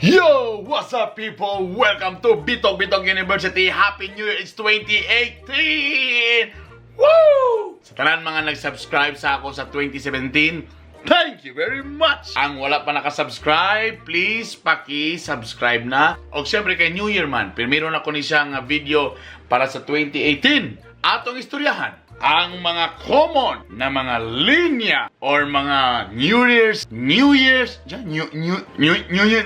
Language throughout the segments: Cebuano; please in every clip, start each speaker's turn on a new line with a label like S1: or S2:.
S1: Yo! What's up, people? Welcome to Bitok Bitok University. Happy New Year! It's 2018! Woo! Sa tanan mga nag-subscribe sa ako sa 2017, thank you very much! Ang wala pa nakasubscribe, please paki-subscribe na. O siyempre kay New Year man, primero na ko ni siya nga video para sa 2018. Atong istoryahan ang mga common na mga linya or mga New Year's, diyan, New, New, New, New Year,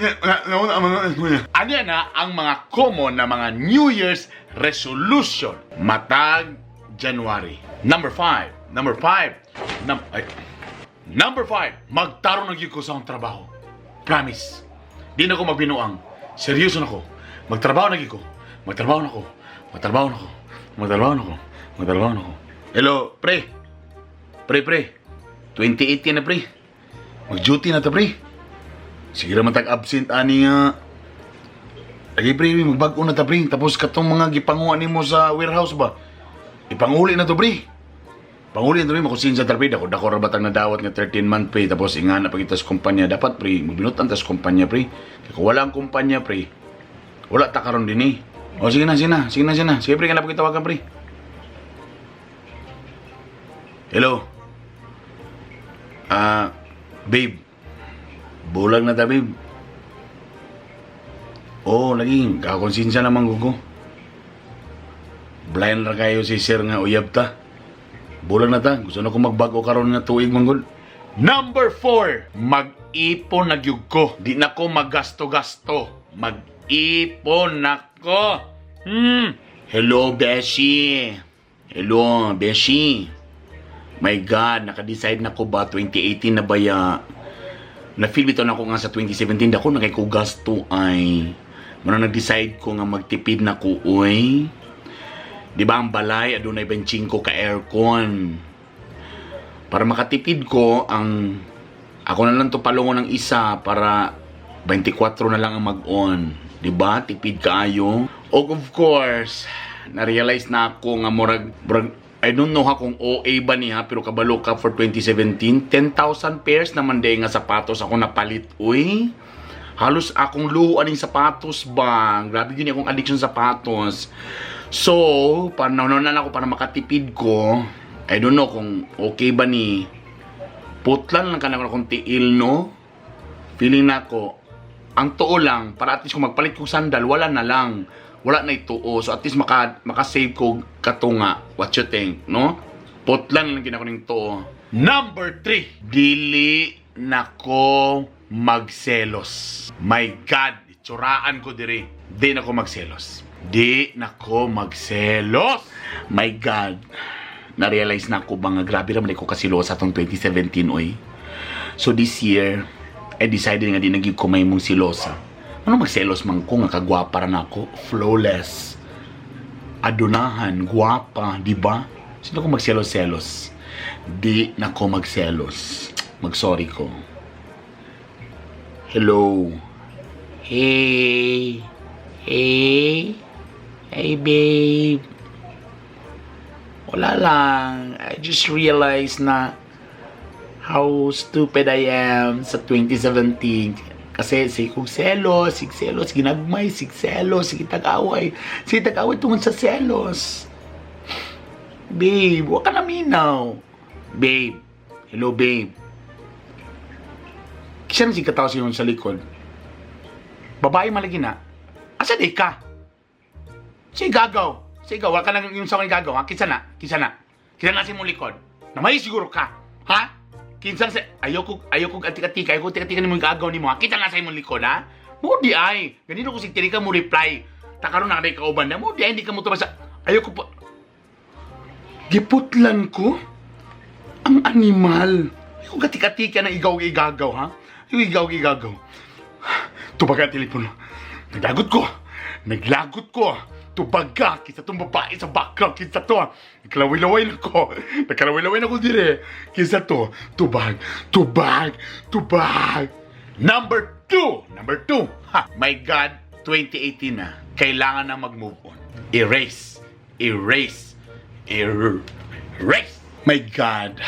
S1: ano yan na, ang mga common na mga New Year's resolution matag January. Number 5, number 5, ay, number 5, magtarong na gyud ko sa akong trabaho. Promise. Di na ko magbinuang. Seryoso na ko. Magtrabaho na gyud ko. Magtrabaho na ko. Magtrabaho na ko. Magtrabaho na ko. Magtrabaho na ko. Hello, pre. Pre, pre. 28 na, pre. Mag-duty na ta, pre. Sige ra man tag absent ani nga. Lagi, pre, magbag-o na ta, pre. Tapos katong mga gipanguha nimo sa warehouse ba? Ipanguli na to, pre. Panguli na to, pre, makonsensya ta, pre. Dako dako ra batang nadawat nga 13 month pay? Tapos ingana pa kita sa kumpanya. Dapat, pre, magbinutan ta sa kumpanya, pre. Kay kung wala ang kumpanya, pre, wala ta karon din eh. O sige na, sige na, sige na, sige na. Sige, pre, kana pagitawagan, pre. Hello. Ah, babe. Bulag na ta, babe. Oo, lagi. Kakonsensya naman ko. Blind ra kayo si sir nga uyab ta. Bulag na ta. Gusto na ko magbago karon nga tuig manggol. Number 4, mag-ipon na gyud ko. Di na ko maggasto-gasto. Mag-ipon na ko. Hello, Beshi. Hello, Beshi. My God, naka-decide na ko ba 2018 na ba ya? Na-feel bitaw na ko nga sa 2017 dako na kay ko gasto ay. Muna nag-decide ko nga magtipid na ko, uy. Di ba ang balay adunay 25 ka aircon? Para makatipid ko, ang ako na lang to palungon ng isa para 24 na lang ang mag-on. Di ba? Tipid kaayo. Og of course, na-realize na ako nga murag I don't know ha kung OA ba niya, pero kabalo ka for 2017, 10,000 pairs naman day nga sapatos ako napalit, uy. Halos akong luho aning sapatos ba. Grabe yun akong addiction sa sapatos. So, para na ako para makatipid ko, I don't know kung okay ba ni. Putlan lang ka na akong tiil, no? Feeling na ako, ang tuo lang, para at least kung magpalit kong sandal, wala na lang. Wala na ituo. So at least maka-save ko katunga. What you think, no? Putlan lang ginako ning tuo. Number 3, dili nako magselos. My God, itsuraan ko diri. Di na ko magselos. Di na ko magselos. My God. Na-realize na ako ba nga grabe raman ko kasilosa atong 2017, oy. So this year, I decided nga di na gyud ko mahimong silosa. Ano magselos man ko nga kagwapa ra na ako? Flawless. Adunahan, gwapa, di ba? Sino ko magselos-selos? Di na ko magselos. Magsorry ko. Hello. Hey. Hey. Hey, babe. Wala lang. I just realized na how stupid I am sa 2017. Kasi sig kong selos, sig selos, ginagmay, sig selos, sige tag-away. Sige tag-away tungod sa selos. Babe, wag ka na minaw. Babe, hello, babe. Kisa na si katawa sa sa likod. Babae malagi na. Asa di ka? Sige gagaw. Sige, wala ka nang yung sa akin gagaw, ha? Kinsa na? Kinsa na? Kinsa na sa imong likod? Namay siguro ka. Ha? Kinsa sa ayoko atik-atik, ayoko atik-atik nimo gagaw nimo, ha? Kinsa na sa imong likod, ha? Mo di ay. Ganito ko sig ka mo reply. Takaron na kay kauban na mo di ay hindi ka mo tubag sa ayoko pa. Giputlan ko ang animal. Ayoko katik-atika na igaw igagaw, ha? Ayoko igaw igagaw. Tubag ang telepono. Naglagot ko. Naglagot ko. Tubag ka. Kinsa tong babae sa background. Kinsa to. Nagkalaway-laway na ko. Nagkalaway-laway na ko dire. Kinsa to. Tubag. Tubag. Tubag. Number 2. Number 2. Ha. My God. 2018 na. Kailangan na mag-move on. Erase. Erase. Erase. My God.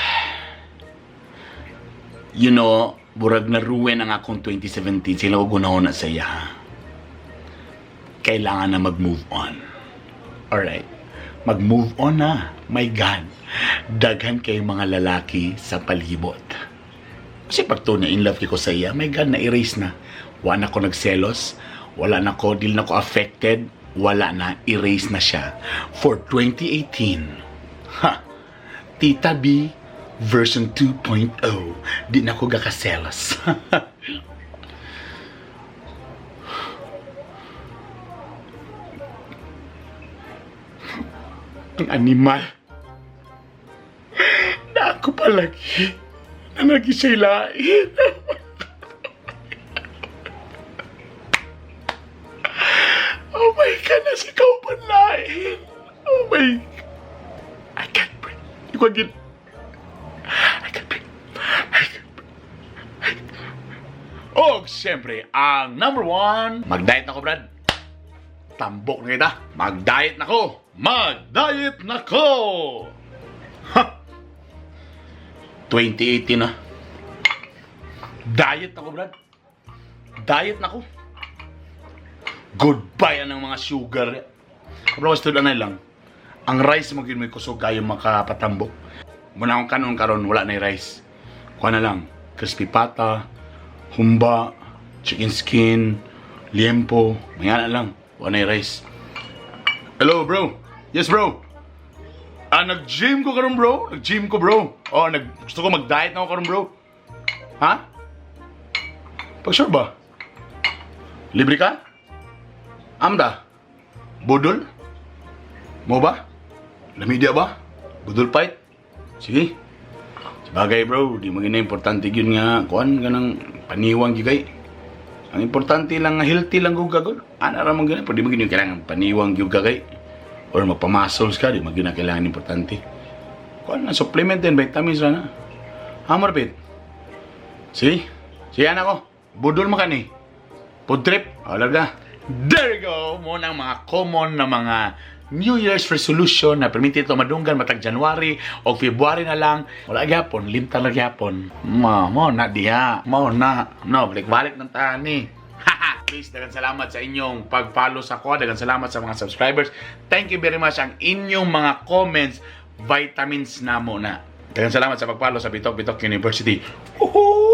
S1: You know, Burag na ruin ang akong 2017. Sila ko gunahon na sa iya. Kailangan na mag-move on. Alright? Mag-move on na. My God. Daghan kay mga lalaki sa palibot. Kasi pag to na in love ko sa iya, my God, na-erase na. Wala na ko nagselos. Wala na ko, dili na ko affected. Wala na, erase na siya. For 2018, ha, Tita B version 2.0. Di na ko gakaselos. Ang animal. Na ako palagi na lagi siya'y lain. Oh my God, nasa ikaw pa lain. Oh my. I can't breathe. Di ko agad. I can't breathe. I can't breathe. Oh, siyempre, ang number one, mag-diet na ko, Brad. Tambok na kita. Mag-diet na ko. Mag-diet na ko. Ha! 2018 na. Diet ako, Brad. Diet na ko. Goodbye ang mga sugar. Bro, gusto na lang. Ang rice mo gyud may kusog kayo makapatambok. Muna akong kanon karon, wala na yung rice. Kuha na lang. Crispy pata, humba, chicken skin, liempo, maya na lang. Wala na yung rice. Hello, bro. Yes, bro. Ah, nag-gym ko karon, bro. Nag-gym ko, bro. Oh, gusto ko mag-diet na ako karon, bro. Ha? Pag sure ba? Libre ka? Amda? Budol? Mo ba? Lamidia ba? Budol fight? Sige. Sabagay, bro, di mo gina importante yun nga kuan ganang paniwang gyud kay. Ang importante lang nga healthy lang gud kagod. Ana ra man gina, pero di mo gina kailangan paniwang gyud ka kay. Or magpa-muscles ka, di mo gina kailangan importante. Kuan na supplement din, vitamins ra na. Hammer pit. Sige. Sige anak ko. Budol mo ka ni. Food trip. O, larga. There you go! Muna ang mga common na mga New Year's resolution na permiti ito madunggan matag January o February na lang. Wala gyapon, limta na gyapon. Ma, mo na diha. Mo na. No, balik-balik ng tani. Please, daghang salamat sa inyong pag-follow sa ko. Daghang salamat sa mga subscribers. Thank you very much ang inyong mga comments. Vitamins na mo na. Daghang salamat sa pag-follow sa Bitok Bitok University. Woohoo!